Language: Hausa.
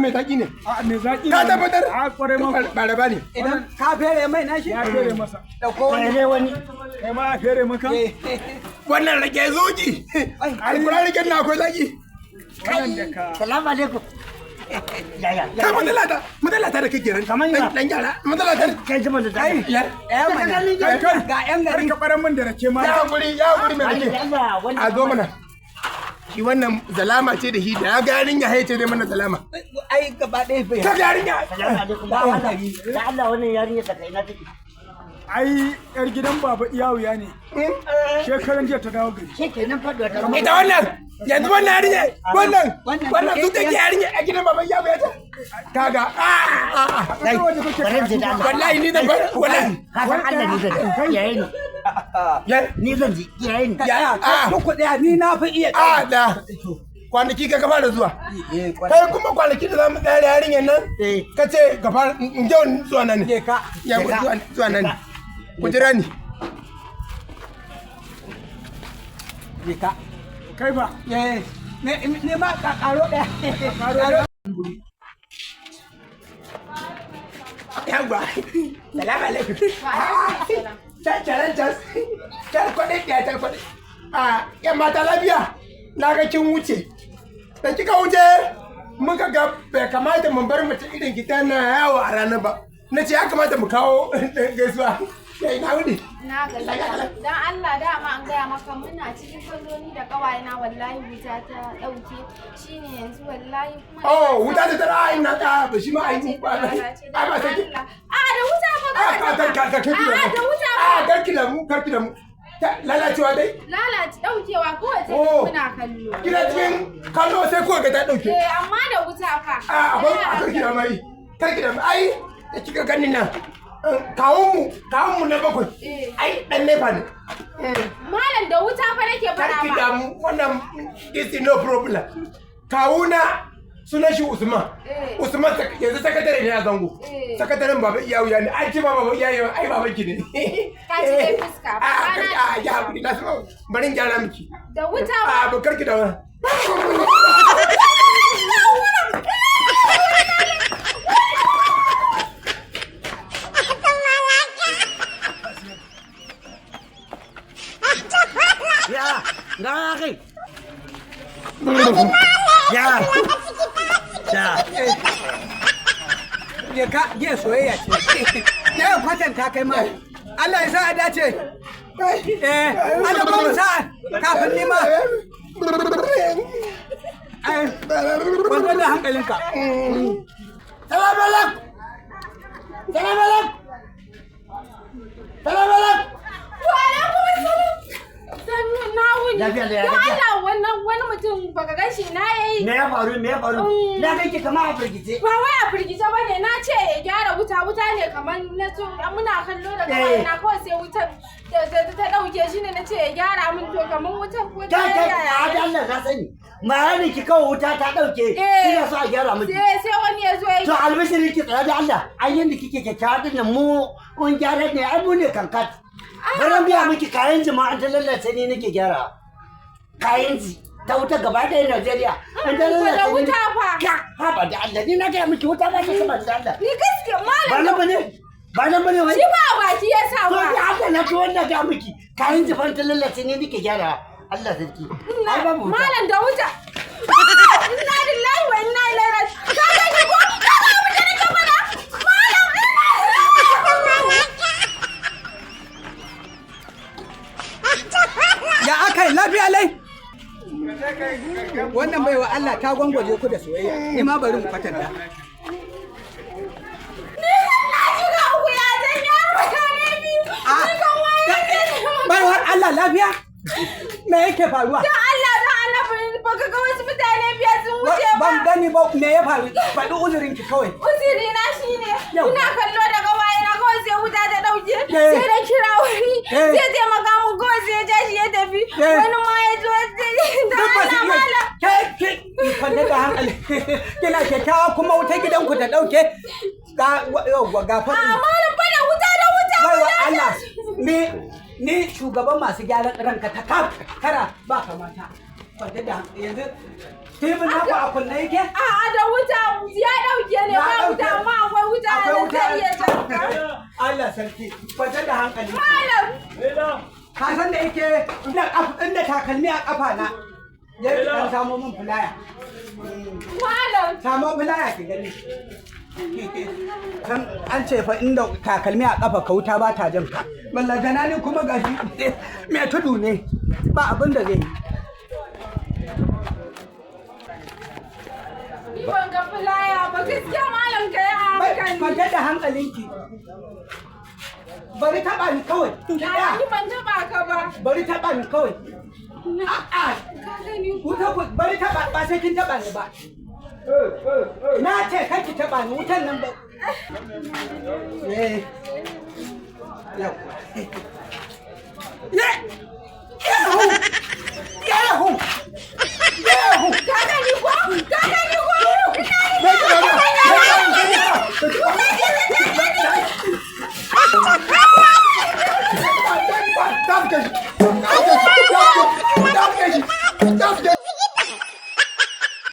mai zaki ne? A, me zaki. Ka tabbatar? A, kwarai ma. Baraba ne. Idan ka fere mai nashi. Ya fere masa. Dauko wani. Fere wani. Kai ma ya fere maka. Wannan rake zuki. Alkura raken na akwai zaki. Wannan da ka. Salamu alaikum. Yaya. Kai matsala ta, matsala ta da kake ran. Kamar ya? Dan gyara, matsala ta. Kai zama da dai. Ya. Ɗaya mana. Kai kai. Ga 'yan Kar gari. ka baran min da rake ma. Ya hakuri, ya hakuri mai rake. Allah wannan. A zo mana. Shi wannan zalama ce da shi da ya ga yarinya haice dai mana zalama. Ai gaba ɗaya bai. Ka ga yarinya. Salamu alaikum. Da Allah, da Allah wannan yarinya daga ina take? Ai yar gidan baba Iyawuya ne. Shekaran jiya ta dawo gari. Shikenan faduwa ta. Ita wannan yanzu wannan yarinya wannan Wannan wannan su take yarinya a gidan baban yabo ya ta. Kaga a a a. Kai, bari in je da Allah. Wallahi ni zan bar wallahi. Ka san Allah ni zan ji. Kiyaye ni. Ya Ni zan ji. Kiyaye ni. ya a Duk ɗaya ni na fi iya. a da kwanaki ka fara zuwa. Kai kuma kwanaki da zamu tsaya da yarinyar nan Eh. ka ce ka fara in je zuwa nan ne. Je ka. Ya zuwa zuwa nan ne. Ku jira ni. Je ka. Kai ba. Eh, ne ma ka karo ɗaya. Karo. Yawwa. Salamu alaikum. Can can can kwaɗe ɗaya can kwaɗe. A yan mata lafiya na ga kin wuce. Da kika wuce muka ga bai kamata mu bar mace irin ki tana yawo a ranar ba. Na ce ya kamata mu kawo gaisuwa. Ya ina wuni. Na gajiya. Dan Allah dama an gaya maka muna cikin kalloni da ƙawayena, wallahi wuta ta ɗauke. Shine yanzu wallahi kuma. Oh, wuta ta tara ai na ta ba shi ma ai Ce ba ta ba. lalace, Ai ba dan sai ki. Allah. A, da wuta fa A ka ka ka ka A, da wuta A fa. karki da mu, karki da mu. Lalacewa dai. Lalace ɗaukewa kawai sai Oh. muna kallo. Kina cikin kallo sai kuka ga ta dauke. Eh, amma da wuta fa. A akwai a karki da mai. Karki da mai ai da kika gani nan. Kawun mu, kawun mu na bakwai. Eh. Ai dan nefa ne. Malam, da wuta fa nake faɗa Karki ma. da mu, wannan this is no problem. Kawuna sunan shi Usman. Eh. Usman yanzu sakatare ne a zango. Eh. Sakataren baba Iyawu ne. Ai ce ma baba Iyawu ai baban ki ne. Ka ci dai fuska. A Ba na a ya hakuri na sama bari in gyara miki. Da wuta fa. A ba karki da wani. Ya, ga kai. Ya. Ya. Je ka, je soyayya ce. Ya kwatanta kai ma. Allah ya sa a dace. Eh, Allah ba mu sa'a kafin ni ma. Ai, kwantar da hankalinka. Salam alaikum. Salam alaikum. Salam alaikum. Wa alaikum assalam. Sannu, na wuni. Lafiya da ya Don gajiya. Allah wannan wani mutum baka gan shi na yayi. Me ya faru? Me ya faru? Na kai ki kama a firgice. Ba wai a firgice ba ne, na ce ya gyara wuta, wuta ne kamar na so muna kallo da Eh. kawai na kawai sai wutar ta ɗauke shi ne na ce ya gyara min, to kamar wutar ko ta Kai kai, yaya. a da Allah na sani. Ma'ana ki kawo wuta ta dauke. Eh. Kina so a gyara miki. Sai wani ya zo ya To albishirin ki, tsaya da Allah. Ai yanda kike kyakkyawa din nan mu mun gyara ne, ai mu ne kankat. Baran biya miki kayan jama'a ta lalace ne nake gyara. Kayan ji ta wuta gaba ɗaya Najeriya. An ta Mm, lalace da ne. wuta fa. Ka haba da Allah ni na gaya miki wuta ba ta sama da Allah. Ni gaskiya Ba malam nan bane. Ba nan bane wai. shi ba a baki ya sa To ba. ni Allah na ci wannan ga miki kayan jifan ta lalace ne nake gyara. Allah sarki. Ai babu wuta. Malam, da wuta. Inna lillahi wa inna ilaihi raji'un. Ka gani ko? Ka ga abin da nake faɗa? Malam, inna Ya aka yi lafiya lai? Wannan baiwa Allah ta gwangwaje ku da soyayya. Ni ma bari mu kwatanta. Ni kan na shiga uku, ya zan yi mutane biyu. Ni kan waye ne? Baiwar Allah, lafiya? Me yake faruwa? Dan Allah, dan Allah, baka ga wasu mutane biyar sun wuce ba. Ban gani ba, me ya faru? Faɗi uzurinki kawai. Uzuri na shine Yau. ina kallo daga waye na kawai sai wuta ta dauke, Eh. sai na kira wani Eh. zai taimaka mun, kawai sai ya ja shi ya tafi. Eh. Wani ma ya zo sai da Duk ba su Allah iya. malam. Ke ke kwanta da hankali. Kina kyakkyawa kuma wuta gidanku ta ɗauke. Ga yauwa ga A faɗi. malam fa, da wuta, da wuta. Baiwa Wuta. Allah, ni shugaban masu gyaran ranka ta kaf kara ba kamata. Kwanta da yanzu tebur naku a kunne yake? A'a, da wuta ya dauke ne, Ya ba wuta ɗauke. amma akwai wuta Akwai da wuta. zai iya janka. Allah sarki, kwanta da hankali. Malam. Ka san da yake inda takalmi a kafa na. Ya ki dan samo min fulaya. Malam. Samo fulaya ki gani. San an ce fa inda takalmi a kafa ka wuta ba ta jan ka. Ballantana ni kuma gashi mai tudu ne, ba abin da zai yi. Ni ban ga fulaya ba gaskiya, malam, ka yi a hankali. Kwantar da hankalinki. Bari taɓa ni kawai. Ki Na tsaya. ni ban taba ka ba. Bari taɓa ni kawai. A'a. Ka gani ko? Wuta ku bari taɓa, ba sai kin taɓa ni ba. Na ce kar ki taɓa ni, wutan nan ba. Eh. Yawwa. Ye! Yahu!